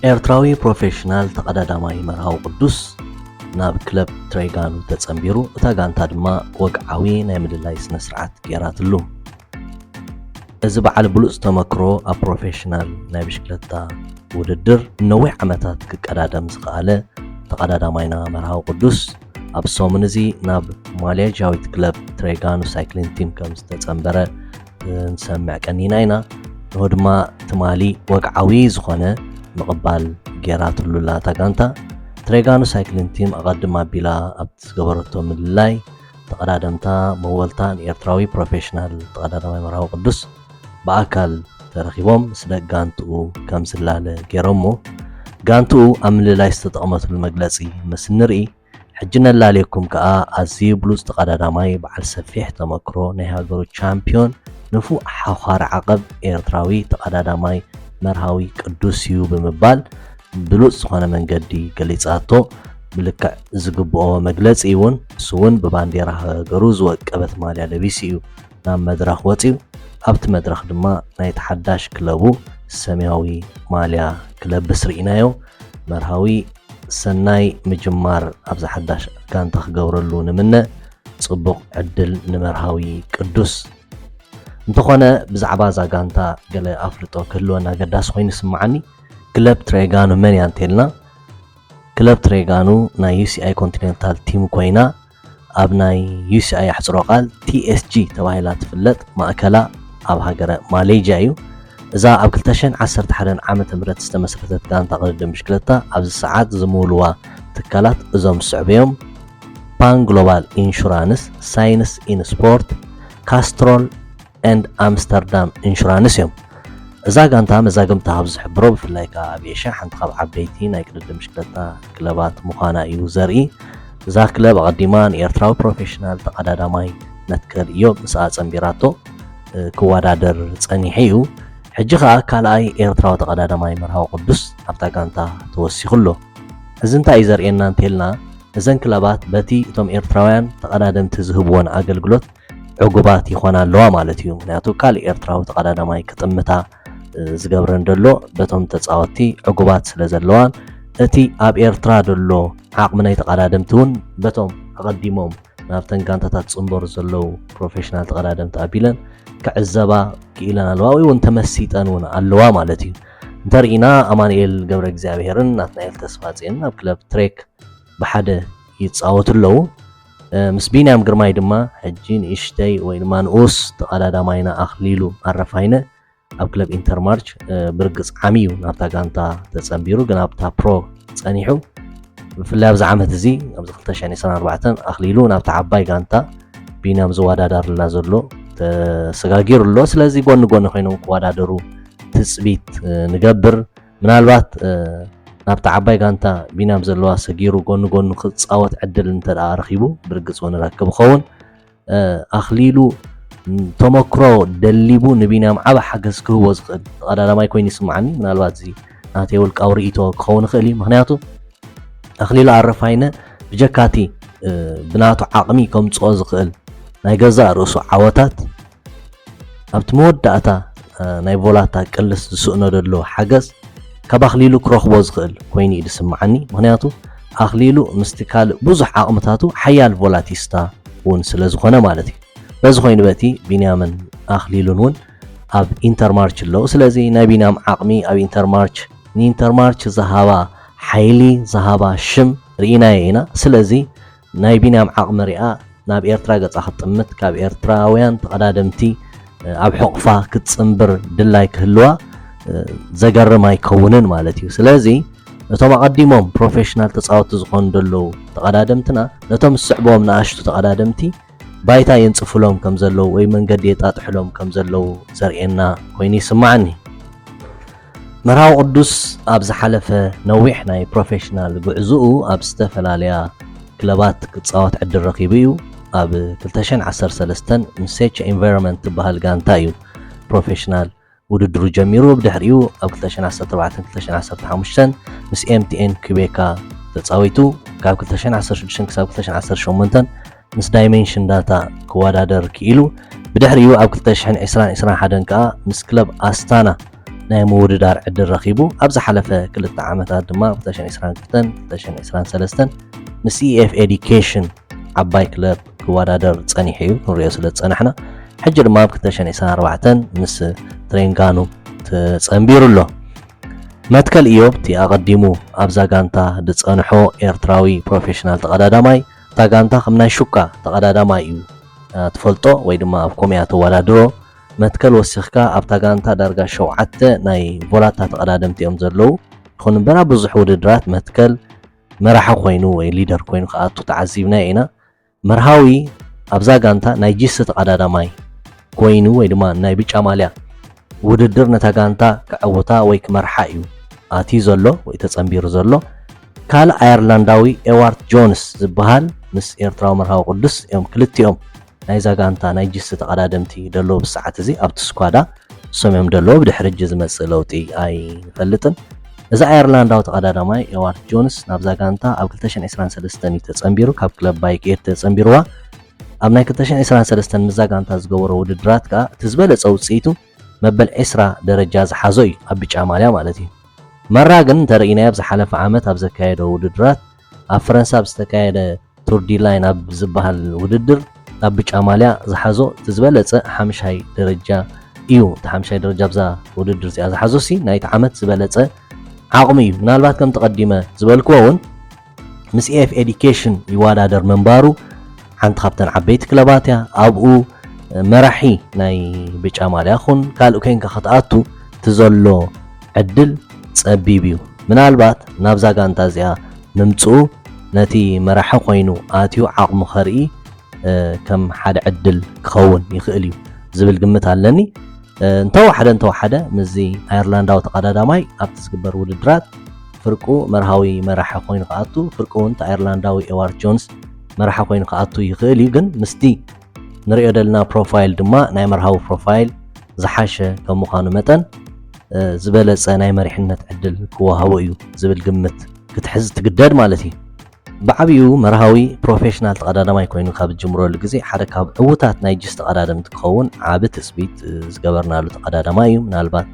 ኤርትራዊ ፕሮፌሽናል ተቐዳዳማይ መርሃዊ ቅዱስ ናብ ክለብ ትሬጋኑ ተጸንቢሩ፣ እታ ጋንታ ድማ ወግዓዊ ናይ ምልላይ ስነ ስርዓት ገይራትሉ። እዚ በዓል ብሉጽ ተመክሮ ኣብ ፕሮፌሽናል ናይ ብሽክለታ ውድድር ነዊሕ ዓመታት ክቀዳደም ዝኸኣለ ተቐዳዳማይና መርሃዊ ቅዱስ፣ ኣብ ሰሙን እዚ ናብ ማሌዥያዊት ክለብ ትሬጋኑ ሳይክሊን ቲም ከም ዝተጸንበረ ክንሰምዕ ቀኒና ኢና። ንሆ ድማ ትማሊ ወግዓዊ ዝኾነ ምቕባል ገይራትሉላ እታ ጋንታ። ትሬጋኑ ሳይክሊን ቲም ኣቐድም ኣቢላ ኣብ ዝገበረቶ ምልላይ፣ ተቐዳደምታ መወልታ ንኤርትራዊ ፕሮፌሽናል ተቐዳዳማይ መርሃዊ ቅዱስ ብኣካል ተረኺቦም ስለ ጋንትኡ ከም ዝላለ ገይሮሞ። ጋንትኡ ኣብ ምልላይ ዝተጠቕመትሉ መግለጺ ምስ እንርኢ፣ ሕጂ ነላልየኩም ከኣ ኣዝዩ ብሉጽ ተቐዳዳማይ፣ በዓል ሰፊሕ ተመክሮ፣ ናይ ሃገሩ ቻምፒዮን፣ ንፉዕ ሓዃሪ ዓቐብ ኤርትራዊ ተቐዳዳማይ መርሃዊ ቅዱስ እዩ ብምባል ብሉጽ ዝኾነ መንገዲ ገሊጻቶ። ብልክዕ ዝግብኦ መግለጺ እውን፣ እሱ እውን ብባንዴራ ሃገሩ ዝወቀበት ማልያ ለቢሱ እዩ ናብ መድረኽ ወጺኡ። ኣብቲ መድረኽ ድማ ናይ ተሓዳሽ ክለቡ ሰማያዊ ማልያ ክለብስ ርኢናዮ። መርሃዊ ሰናይ ምጅማር ኣብዛ ሓዳሽ ጋንታ ክገብረሉ ንምነ። ጽቡቕ ዕድል ንመርሃዊ ቅዱስ። እንተኾነ ብዛዕባ እዛ ጋንታ ገለ ኣፍልጦ ክህልወና ኣገዳሲ ኮይኑ ይስምዓኒ። ክለብ ትሬጋኑ መን እያ እንተልና፣ ክለብ ትሬጋኑ ናይ ዩ ሲ ኣይ ኮንቲኔንታል ቲም ኮይና፣ ኣብ ናይ ዩ ሲ ኣይ ኣሕጽሮ ቃል ቲ ኤስ ጂ ተባሂላ ትፍለጥ ማእከላ ኣብ ሃገረ ማሌዥያ እዩ። እዛ ኣብ ክልተ ሽሕን ዓሰርተ ሓደን ዓመተ ምህረት ዝተመስረተት ጋንታ ቅድድም ብሽክለታ ኣብዚ ሰዓት ዝምውልዋ ትካላት እዞም ዝስዕቡ እዮም። ፓን ግሎባል ኢንሹራንስ፣ ሳይንስ ኢን ስፖርት፣ ካስትሮል ኤንድ ኣምስተርዳም ኢንሹራንስ እዮም። እዛ ጋንታ መዛግብታ ካብ ዝሕብሮ፣ ብፍላይ ከኣ ኣብ ኤሽያ ሓንቲ ካብ ዓበይቲ ናይ ቅድድም ብሽክለታ ክለባት ምዃና እዩ ዘርኢ። እዛ ክለብ ኣቐዲማ ንኤርትራዊ ፕሮፌሽናል ተቐዳዳማይ መትከል ኢዮብ ምስኣ ጸንቢራቶ፣ እ፣ ክወዳደር ጸኒሑ እዩ። ሕጂ ከኣ ካልኣይ ኤርትራዊ ተቐዳዳማይ መርሃዊ ቅዱስ ኣብታ ጋንታ ተወሲኹ ኣሎ። እዚ እንታይ እዩ ዘርእየና እንተልና፣ እዘን ክለባት በቲ እቶም ኤርትራውያን ተቐዳደምቲ ዝህብዎን ኣገልግሎት ዕጉባት ይኾና ኣለዋ ማለት እዩ። ምኽንያቱ ካልእ ኤርትራዊ ተቐዳዳማይ ክጥምታ፣ እ፣ ዝገብረን ዘሎ በቶም ተጻወትቲ ዕጉባት ስለ ዘለዋን፣ እቲ ኣብ ኤርትራ ዘሎ ዓቕሚ ናይ ተቐዳደምቲ እውን በቶም ኣቐዲሞም ናብተን ጋንታታት ጽንበሩ ዘለዉ ፕሮፌሽናል ተቐዳደምቲ ኣቢለን ክዕዘባ ክኢለን ኣለዋ፣ ወይ እውን ተመሲጠን እውን ኣለዋ ማለት እዩ። እንተርኢና ኣማኑኤል ገብረ እግዚኣብሄርን ናትናኤል ተስፋጽዮንን ኣብ ክለብ ትሬክ ብሓደ ይጻወቱ ኣለዉ። እ፣ ምስ ቢንያም ግርማይ ድማ ሕጂ ንእሽተይ ወይ ድማ ንኡስ ተቐዳዳማይና ኣኽሊሉ ኣረፋይነ ኣብ ክለብ ኢንተርማርች፣ እ፣ ብርግጽ ዓሚ እዩ ናብታ ጋንታ ተጸንቢሩ፣ ግን ኣብታ ፕሮ ጸኒሑ። ብፍላይ ኣብዚ ዓመት እዚ፣ ኣብዚ ክልተ ሽሕን ዕስራን ኣርባዕተን ኣኽሊሉ ናብታ ዓባይ ጋንታ ቢንያም ዝወዳደርላ ዘሎ ተሰጋጊሩ ኣሎ። ስለዚ ጎኒ ጎኒ ኮይኖም ክወዳደሩ ትጽቢት፣ እ፣ ንገብር። ምናልባት፣ እ፣ ናብታ ዓባይ ጋንታ ቢንያም ዘለዋ ሰጊሩ ጎኒ ጎኑ ክጻወት ዕድል እንተ ደኣ ረኺቡ፣ ብርግጽ እውን ረክብ ይኸውን። እ፣ ኣኽሊሉ ተመክሮ ደሊቡ ንቢንያም ዓቢ ሓገዝ ክህቦ ዝኽእል ተቐዳዳማይ ኮይኑ ይስምዓኒ። ምናልባት እዚ ናተይ ውልቃዊ ርእይቶ ክኸውን ይኽእል እዩ። ምኽንያቱ ኣኽሊሉ ኣረፋይነ ብጀካቲ፣ እ፣ ብናቱ ዓቕሚ ከምጽኦ ዝኽእል ናይ ገዛእ ርእሱ ዓወታት፣ ኣብቲ መወዳእታ፣ እ፣ ናይ ቮላታ ቅልስ ዝስእኖ ዘሎ ሓገዝ ካብ ኣኽሊሉ ክረኽቦ ዝኽእል ኮይኑ እዩ ዝስምዓኒ። ምኽንያቱ ኣኽሊሉ ምስቲ ካልእ ብዙሕ ዓቕምታቱ ሓያል ቮላቲስታ እውን ስለ ዝኾነ ማለት እዩ። በዚ ኮይኑ በቲ ቢንያምን ኣኽሊሉን እውን ኣብ ኢንተርማርች ኣለዉ። ስለዚ ናይ ቢንያም ዓቕሚ ኣብ ኢንተርማርች፣ ንኢንተርማርች ዝሃባ ሓይሊ፣ ዝሃባ ሽም ርኢናዮ ኢና። ስለዚ ናይ ቢንያም ዓቕሚ ሪኣ ናብ ኤርትራ ገጻ ክትጥምት፣ ካብ ኤርትራውያን ተቐዳደምቲ፣ እ፣ ኣብ ሕቑፋ ክትጽንብር ድላይ ክህልዋ፣ እ፣ ዘገርም ኣይከውንን ማለት እዩ። ስለዚ እቶም ኣቐዲሞም ፕሮፌሽናል ተጻወትቲ ዝኾኑ ዘለዉ ተቐዳደምትና፣ ነቶም ዝስዕብዎም ንኣሽቱ ተቐዳደምቲ ባይታ የንጽፉሎም ከም ዘለዉ ወይ መንገዲ የጣጥሕሎም ከም ዘለዉ ዘርእየና ኮይኑ ይስምዓኒ። መርሃዊ ቅዱስ ኣብ ዝሓለፈ ነዊሕ ናይ ፕሮፌሽናል ጉዕዝኡ ኣብ ዝተፈላለያ ክለባት ክጻወት ዕድል ረኺቡ እዩ። ኣብ ክልተ ሽሕን ዓሰርተ ሰለስተን ምስ ሴቸ ኢንቫይሮንመንት ትበሃል ጋንታ እዩ ፕሮፌሽናል ውድድሩ ጀሚሩ። ብድሕሪኡ ኣብ ክልተ ሽሕን ዓሰርተ ኣርባዕተን ክልተ ሽሕን ዓሰርተ ሓሙሽተን ምስ ኤም ቲ ኤን ኩቤካ ተጻዊቱ። ካብ ክልተ ሽሕን ዓሰርተ ሽዱሽተን ክሳብ ክልተ ሽሕን ዓሰርተ ሸሞንተን ምስ ዳይሜንሽን ዳታ ክወዳደር ክኢሉ። ብድሕሪኡ ኣብ ክልተ ሽሕን ዕስራን ዕስራን ሓደን ከኣ ምስ ክለብ ኣስታና ናይ ምውድዳር ዕድል ረኺቡ። ኣብ ዝሓለፈ ክልተ ዓመታት ድማ ክልተ ሽሕን ዕስራን ክልተን ክልተ ሽሕን ዕስራን ሰለስተን ምስ ኢኤፍ ኤዲኬሽን ዓባይ ክለብ ክወዳደር ጸኒሑ እዩ፣ ክንሪኦ ስለ ዝጸናሕና። ሕጂ ድማ ኣብ ክልተ ሽሕን ዕስራን ኣርባዕተን ምስ ትሬንጋኑ ተጸንቢሩ ኣሎ። መትከል ኢዮብ እቲ ኣቐዲሙ ኣብዛ ጋንታ ዝጸንሖ ኤርትራዊ ፕሮፌሽናል ተቐዳዳማይ፣ እታ ጋንታ ከም ናይ ሹካ ተቐዳዳማይ እዩ፣ እ፣ ትፈልጦ ወይ ድማ ኣብ ኮሚያ ተወዳድሮ። መትከል ወሲኽካ ኣብታ ጋንታ ዳርጋ ሸውዓተ ናይ ቮላታ ተቐዳደምቲ እዮም ዘለዉ። ይኹን እምበር ኣብ ብዙሕ ውድድራት መትከል መራሒ ኮይኑ ወይ ሊደር ኮይኑ ክኣቱ ተዓዚብና ኢና። መርሃዊ ኣብዛ ጋንታ ናይ ጂሲ ተቐዳዳማይ ኮይኑ ወይ ድማ ናይ ብጫ ማልያ ውድድር ነታ ጋንታ ክዕውታ ወይ ክመርሓ እዩ ኣትዩ ዘሎ ወይ ተጸንቢሩ ዘሎ። ካልእ ኣየርላንዳዊ ኤዋርት ጆንስ ዝበሃል ምስ ኤርትራዊ መርሃዊ ቅዱስ እዮም ክልቲኦም ናይዛ ጋንታ ናይ ጂሲ ተቐዳደምቲ ደለዉ ብሰዓት እዚ ኣብቲ ስኳዳ እሶም እዮም ደለዉ። ብድሕሪ ሕጂ ዝመጽእ ለውጢ ኣይንፈልጥን። እዚ ኣየርላንዳዊ ተቐዳዳማይ ኤዋርት ጆንስ ናብዛ ጋንታ ኣብ ክልተ ሽሕን ዕስራን ሰለስተን እዩ ተጸንቢሩ፣ ካብ ክለብ ባይክ ኤድ ተጸንቢርዋ። ኣብ ናይ ክልተ ሽሕን ዕስራን ሰለስተን ምስዛ ጋንታ ዝገበሮ ውድድራት ከኣ እቲ ዝበለጸ ውጽኢቱ መበል ዕስራ ደረጃ ዝሓዞ እዩ፣ ኣብ ብጫ ማልያ ማለት እዩ። መራ ግን እንተርኢናዮ ኣብ ዝሓለፈ ዓመት ኣብ ዘካየዶ ውድድራት ኣብ ፈረንሳ ኣብ ዝተካየደ ቱር ዲ ላይን ኣብ ዝበሃል ውድድር ኣብ ብጫ ማልያ ዝሓዞ እቲ ዝበለጸ ሓምሻይ ደረጃ እዩ። እቲ ሓምሻይ ደረጃ ኣብዛ ውድድር እዚኣ ዝሓዞ ሲ ናይቲ ዓመት ዝበለጸ ዓቕሚ እዩ። ምናልባት ከም ተቐዲመ ዝበልክዎ እውን ምስ ኤፍ ኤዲኬሽን ይወዳደር ምንባሩ ሓንቲ ካብተን ዓበይቲ ክለባት እያ። ኣብኡ መራሒ ናይ ብጫ ማልያ ኹን ካልእ ኮይንካ ክትኣቱ እቲ ዘሎ ዕድል ጸቢብ እዩ። ምናልባት ናብዛ ጋንታ እዚኣ ምምጽኡ ነቲ መራሒ ኮይኑ ኣትዩ ዓቕሙ ከርኢ፣ እ፣ ከም ሓደ ዕድል ክኸውን ይኽእል እዩ ዝብል ግምት ኣለኒ። እ፣ እንተወሓደ፣ እንተወሓደ ምስዚ ኣየርላንዳዊ ተቐዳዳማይ ኣብቲ ዝግበር ውድድራት ፍርቁ መርሃዊ መራሒ ኮይኑ ክኣቱ፣ ፍርቁ እውን እቲ ኣየርላንዳዊ ኤዋርት ጆንስ መራሒ ኮይኑ ክኣቱ ይኽእል እዩ። ግን ምስቲ ንሪኦ ዘለና ፕሮፋይል ድማ ናይ መርሃዊ ፕሮፋይል ዝሓሸ ከም ምዃኑ መጠን፣ እ፣ ዝበለጸ ናይ መሪሕነት ዕድል ክወሃቦ እዩ ዝብል ግምት ክትሕዝ ትግደድ ማለት እዩ። ብዓቢኡ መርሃዊ ፕሮፌሽናል ተቐዳዳማይ ኮይኑ ካብ ዝጅምረሉ ግዜ ሓደ ካብ ዕዉታት ናይ ጂስ ተቐዳደምቲ ክኸውን ዓቢ ትጽቢት፣ እ፣ ዝገበርናሉ ተቐዳዳማይ እዩ። ምናልባት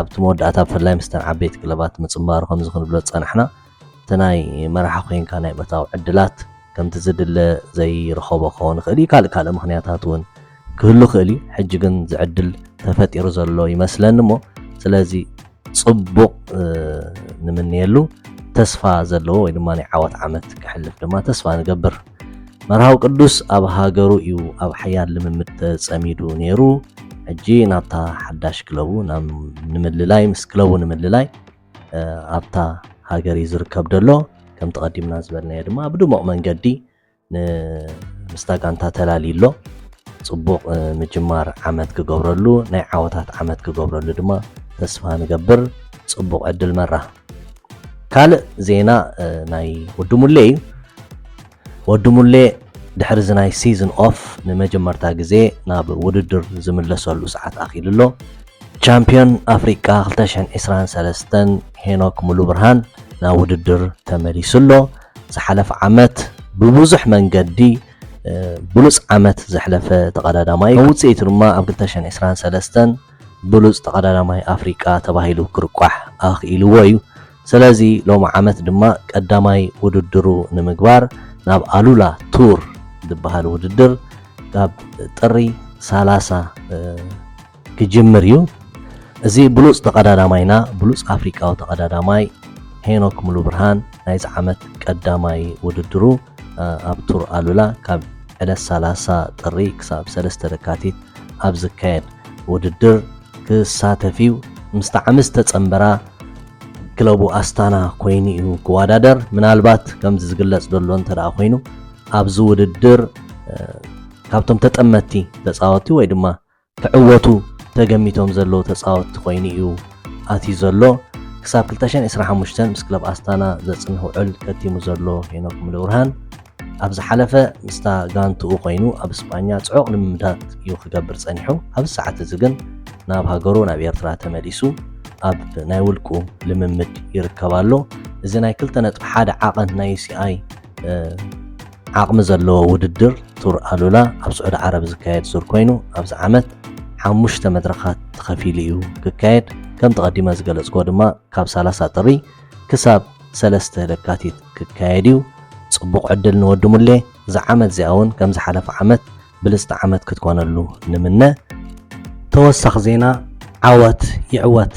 ኣብቲ መወዳእታ ብፍላይ ምስተን ዓበይቲ ክለባት ምጽንባሩ ከምዚ ክንብሎ ዝጸናሕና እቲ ናይ መራሒ ኮይንካ ናይ ምእታው ዕድላት ከምቲ ዝድለ ዘይረኸቦ ክኸውን ይኽእል እዩ። ካልእ ካልእ ምኽንያታት እውን ክህሉ ይኽእል እዩ። ሕጂ ግን ዝዕድል ተፈጢሩ ዘሎ ይመስለኒ እሞ ስለዚ ጽቡቕ፣ እ፣ ንምንየሉ ተስፋ ዘለዎ ወይ ድማ ናይ ዓወት ዓመት ክሕልፍ ድማ ተስፋ ንገብር። መርሃዊ ቅዱስ ኣብ ሃገሩ እዩ ኣብ ሓያል ልምምድ ተጸሚዱ ነይሩ። ሕጂ ናብታ ሓዳሽ ክለቡ ናብ ንምልላይ፣ ምስ ክለቡ ንምልላይ፣ እ፣ ኣብታ ሃገር እዩ ዝርከብ ዘሎ። ከምቲ ቀዲምና ዝበልናዮ ድማ ብድሙቕ መንገዲ ን-፣ ምስታ ጋንታ ተላልዩ ኣሎ። ጽቡቕ፣ እ፣ ምጅማር ዓመት ክገብረሉ፣ ናይ ዓወታት ዓመት ክገብረሉ ድማ ተስፋ ንገብር። ጽቡቕ ዕድል መራ። ካልእ ዜና፣ እ፣ ናይ ወዲ ሙሌ እዩ። ወዲ ሙሌ ድሕሪ እዚ ናይ ሲዝን ኦፍ ንመጀመርታ ግዜ ናብ ውድድር ዝምለሰሉ ሰዓት ኣኺሉ ኣሎ። ቻምፒዮን ኣፍሪቃ ክልተ ሽሕን ዕስራን ሰለስተን ሄኖክ ሙሉብርሃን ናብ ውድድር ተመሊሱ ኣሎ። ዝሓለፈ ዓመት ብብዙሕ መንገዲ፣ እ፣ ብሉጽ ዓመት ዘሕለፈ ተቐዳዳማይ እዩ። ከም ውጽኢቱ ድማ ኣብ ክልተ ሽሕን ዕስራን ሰለስተን ብሉጽ ተቐዳዳማይ ኣፍሪቃ ተባሂሉ ክርቋሕ ኣኽኢልዎ እዩ። ስለዚ ሎሚ ዓመት ድማ ቀዳማይ ውድድሩ ንምግባር ናብ ኣሉላ ቱር ዝበሃል ውድድር ካብ ጥሪ ሰላሳ፣ እ፣ ክጅምር እዩ። እዚ ብሉጽ ተቐዳዳማይና፣ ብሉጽ ኣፍሪቃዊ ተቐዳዳማይ ሄኖክ ሙሉብርሃን ናይዚ ዓመት ቀዳማይ ውድድሩ፣ እ፣ ኣብ ቱር ኣሉላ ካብ ዕለት ሰላሳ ጥሪ ክሳብ ሰለስተ ለካቲት ኣብ ዝካየድ ውድድር ክሳተፍ እዩ። ምስታ ዓሚ ዝተጸንበራ ክለቡ ኣስታና ኮይኑ እዩ ክወዳደር። ምናልባት ከምዚ ዝግለጽ ዘሎ እንተ ደኣ ኮይኑ ኣብዚ ውድድር፣ እ፣ ካብቶም ተጠመትቲ ተጻወትቲ ወይ ድማ ክዕወቱ ተገሚቶም ዘለዉ ተጻወትቲ ኮይኑ እዩ ኣትዩ ዘሎ። ክሳብ ክልተ ሽሕን ዕስራን ሓሙሽተን ምስ ክለብ ኣስታና ዘጽንሕ ውዕል ከቲሙ ዘሎ ሄኖክ ሙሉብርሃን፣ ኣብ ዝሓለፈ ምስታ ጋንትኡ ኮይኑ ኣብ እስጳኛ ጽዑቕ ልምምዳት እዩ ክገብር ጸኒሑ። ኣብዚ ሰዓት እዚ ግን ናብ ሃገሩ፣ ናብ ኤርትራ ተመሊሱ ኣብ ናይ ውልቁ ልምምድ ይርከብ ኣሎ። እዚ ናይ ክልተ ነጥቢ ሓደ ዓቐን ናይ ዩ ሲ ኣይ፣ እ፣ ዓቕሚ ዘለዎ ውድድር ቱር ኣሉላ ኣብ ስዑዲ ዓረብ ዝካየድ ዙር ኮይኑ፣ ኣብዚ ዓመት ሓሙሽተ መድረኻት ተኸፊሉ እዩ ክካየድ። ከምቲ ቀዲመ ዝገለጽክዎ ድማ ካብ ሰላሳ ጥሪ ክሳብ ሰለስተ ለካቲት ክካየድ እዩ። ጽቡቕ ዕድል ንወዲ ሙሌ። እዛ ዓመት እዚኣ እውን ከም ዝሓለፈ ዓመት ብልጽቲ ዓመት ክትኮነሉ ንምነ። ተወሳኺ ዜና። ዓወት ይዕወት።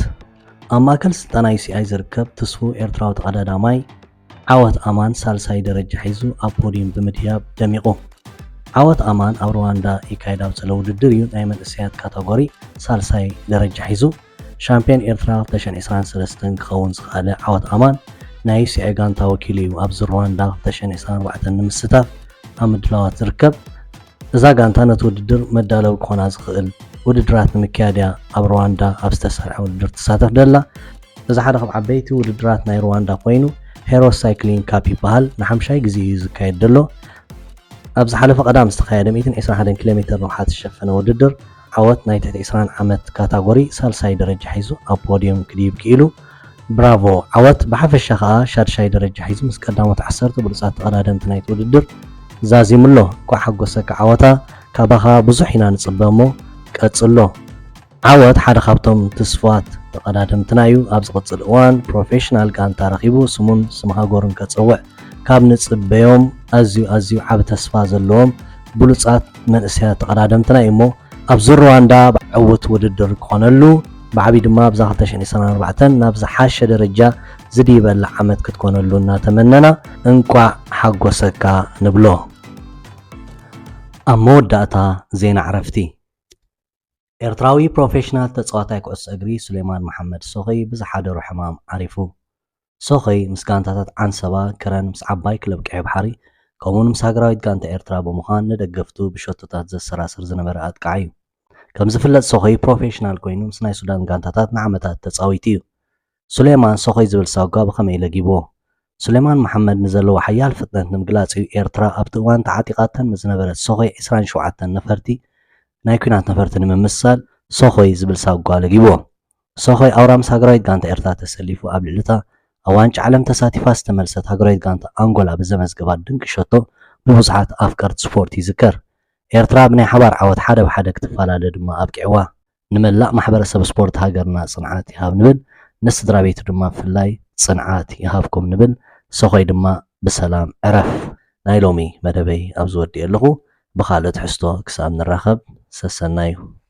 ኣብ ማእከል ስልጠና ዩ ሲ ኣይ ዝርከብ ትስፉው ኤርትራዊ ተቐዳዳማይ ዓወት ኣማን ሳልሳይ ደረጃ ሒዙ ኣብ ፖድዩም ብምድያብ ደሚቑ። ዓወት ኣማን ኣብ ሩዋንዳ ይካየድ ኣብ ዘሎ ውድድር እዩ ናይ መንእሰያት ካታጎሪ ሳልሳይ ደረጃ ሒዙ። ሻምፒዮን ኤርትራ ክልተ ሽሕን ዕስራን ሰለስተን ክኸውን ዝኸኣለ ዓወት ኣማን ናይ ዩ ሲ ኣይ ጋንታ ወኪሉ እዩ ኣብዚ ሩዋንዳ ክልተ ሽሕን ዕስራን ኣርባዕተን ንምስታፍ ኣብ ምድላዋት ዝርከብ። እዛ ጋንታ ነቲ ውድድር መዳለዊ ክኾና ዝኽእል ውድድራት ንምክያድ እያ ኣብ ሩዋንዳ ኣብ ዝተሰርዐ ውድድር ትሳተፍ ደላ። እዚ ሓደ ካብ ዓበይቲ ውድድራት ናይ ሩዋንዳ ኮይኑ ሄሮስ ሳይክሊንግ ካፕ ይበሃል። ንሓምሻይ ግዜ እዩ ዝካየድ ዘሎ። ኣብ ዝሓለፈ ቀዳም ዝተኻየደ ሚእትን ዕስራን ሓደን ኪሎ ሜተር ንውሓት ዝሸፈነ ውድድር ዓወት ናይ ትሕቲ ዕስራን ዓመት ካታጎሪ ሳልሳይ ደረጃ ሒዙ ኣብ ፖድየም ክድይብ ክኢሉ። ብራቮ ዓወት። ብሓፈሻ ከኣ ሻድሻይ ደረጃ ሒዙ ምስ ቀዳሞት ዓሰርተ ብሉጻት ተቐዳደምቲ ናይቲ ውድድር ዛዚሙ ኣሎ። እንኳዕ ሓጎሰካ ዓወታ። ካባኻ ብዙሕ ኢና ንጽበ እሞ ቀጽሎ። ዓወት ሓደ ካብቶም ትስፉዋት ተቐዳደምትና እዩ። ኣብ ዝቕጽል እዋን ፕሮፌሽናል ጋንታ ረኺቡ ስሙን ስም ሃገሩን ከጸውዕ ካብ ንጽበዮም ኣዝዩ ኣዝዩ ዓቢ ተስፋ ዘለዎም ብሉጻት መንእሰያት ተቐዳደምትና እዩ እሞ ኣብዚ ሩዋንዳ ዕዉት ውድድር ክኾነሉ ብዓቢ ድማ ኣብዛ ክልተ ሽሕን ዕስራን ኣርባዕተን ናብ ዝሓሸ ደረጃ ዝድይበላ ዓመት ክትኮነሉ እናተመነና እንቋዕ ሓጎሰካ ንብሎ። ኣብ መወዳእታ ዜና ዕረፍቲ። ኤርትራዊ ፕሮፌሽናል ተጻዋታይ ኩዕሶ እግሪ ሱሌማን መሓመድ ሶኸይ ብዝሓደሮ ሕማም ዓሪፉ። ሶኸይ ምስ ጋንታታት ዓንሰባ፣ ከረን፣ ምስ ዓባይ ክለብ ቀይሕ ባሕሪ ከምኡውን ምስ ሃገራዊት ጋንታ ኤርትራ ብምዃን ንደገፍቱ ብሸቶታት ዘሰራስር ዝነበረ ኣጥቃዒ እዩ። ከም ዝፍለጥ ሶኸይ ፕሮፌሽናል ኮይኑ ምስ ናይ ሱዳን ጋንታታት ንዓመታት ተጻዊቱ እዩ። ሱሌማን ሶኸይ ዝብል ሳጓ ብኸመይ ለጊብዎ? ሱሌማን መሓመድ ንዘለዎ ሓያል ፍጥነት ንምግላጽ እዩ ኤርትራ ኣብቲ እዋን ተዓጢቓተን ዝነበረት ሶኸይ ዕስራን ሸውዓተን ነፈርቲ ናይ ኲናት ነፈርቲ ንምምስሳል ሶኾይ ዝብል ሳጓ ለጊብዎ። ሶኾይ ኣውራ ምስ ሃገራዊት ጋንታ ኤርትራ ተሰሊፉ ኣብ ልዕሊ እታ ኣብ ዋንጫ ዓለም ተሳቲፋ ዝተመልሰት ሃገራዊት ጋንታ ኣንጎላ ብዘመዝገባ ድንቂ ሸቶ ብብዙሓት ኣፍቀርቲ ስፖርት ይዝከር። ኤርትራ ብናይ ሓባር ዓወት ሓደ ብሓደ ክትፈላለ ድማ ኣብቂዕዋ። ንመላእ ማሕበረሰብ ስፖርት ሃገርና ጽንዓት ይሃብ ንብል፣ ንስድራ ቤቱ ድማ ብፍላይ ጽንዓት ይሃብኩም ንብል። ሶኾይ ድማ ብሰላም ዕረፍ። ናይ ሎሚ መደበይ ኣብዚ ወዲኤ ኣለኹ። ብኻልእ ትሕዝቶ ክሳብ ንራኸብ ሰሰናዩ።